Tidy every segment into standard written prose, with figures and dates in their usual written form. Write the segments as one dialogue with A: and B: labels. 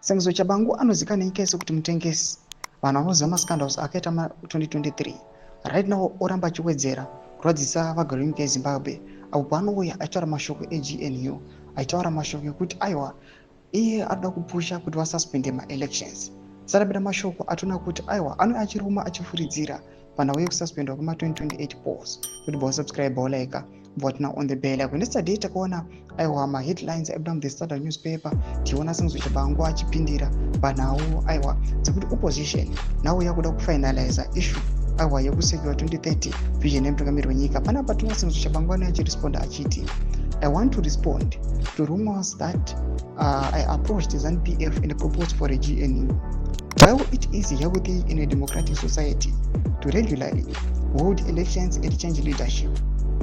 A: Sengezo Tshabangu anozikanwa nenyika yese kuti mutengesi. Vanhu vanoziva mascandals akaita ma2023. Right now oramba achiwedzera kurwadzisa vagari venyika yeZimbabwe apo paanouya achitaura mashoko eGNU, achitaura mashoko ekuti aiwa, iye anoda kupusha kuti vasuspende maelections. Sarapida mashoko atoona kuti aiwa, anouya achiruma achifuridzira panhau yekususpendwa kwema2028 polls. Kuti bva walike, button on the bell icon. Yesterday takaona aiwa maheadlines aibuda muThe Standard newspaper, tichiona Sengezo Tshabangu achipindira panhau aiwa dzekuti opposition nhau yakuda kufinaliza issue aiwa yekusecure 2030 vision yemutungamiri wenyika. Panapa tinoona Sengezo Tshabangu anouya achiresponda achiti, "I want to respond to rumors that I approached ZANU-PF and proposed for a GNU. While it is healthy in a democratic society to regularly hold elections and change leadership,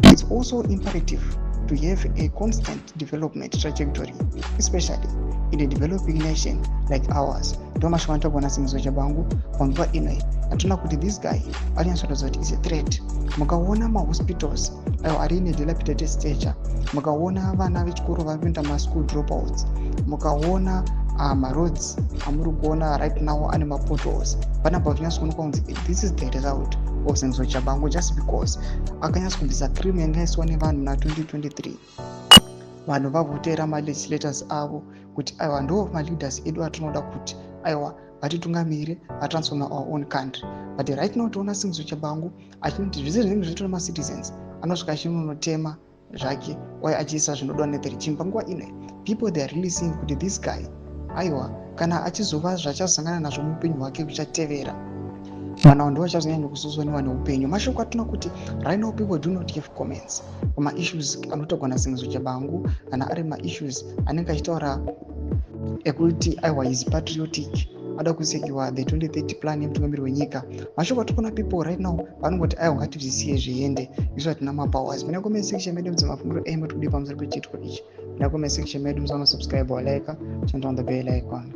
A: it's also imperative to have a constant development trajectory, especially in a developing nation like ours." Ndo mashoko anotaurwa naSengezo Tshabangu panguva ino. Atinoona kuti this guy arinyatsoratidza kuti is a threat. Mukaona mahospitals ayo ari in dilapidated stature, mukaona vana vechikoro vari kuenda maschool dropouts, mukaona maroads amuri kuona right now ane mapotholes, panapa zvinyatsoonekwa kunzi this is the result of Sengezo Tshabangu, just because akanyatsa kubvisa cream yanga yaiswa nevanhu na2023. Vanhu vavhotera malegislators avo kuti aiwa, ndo maleaders edu atinoda kuti aiwa vatitungamire, vatransforma our own country. But right now toona Sengezo Tshabangu achinoti zvese zvinenge zviitwa nemacitizens, anosvika achinonotema zvake uye achiisa zvinodiwa nethe regime. Panguva ino people, they are really seeing kuti this guy aiwa, kana achizova zvachazosangana nazvo muupenyu hwake kuchatevera, vanhu ava ndo vachazonyanya kususwaniwa neupenyu. Mashoko atinoona kuti right now people do not have comments pamaissues anotaurwa naSengezo Tshabangu, kana ari maissues anenge achitaura ekuti aiwa, is patriotic, ada kusecure the 2030 plan yemutungamiri wenyika. Mashoko atikuona, people right now vanongoti aiwa, ngatizvisiye zviende, isu hatina mapowers. Muna comment section medu mudze mafungiro enyu kuti kudii pamusoro pechiitiko ichi. Muna comment section medu musanosubscribe, walike, turn on the bell icon.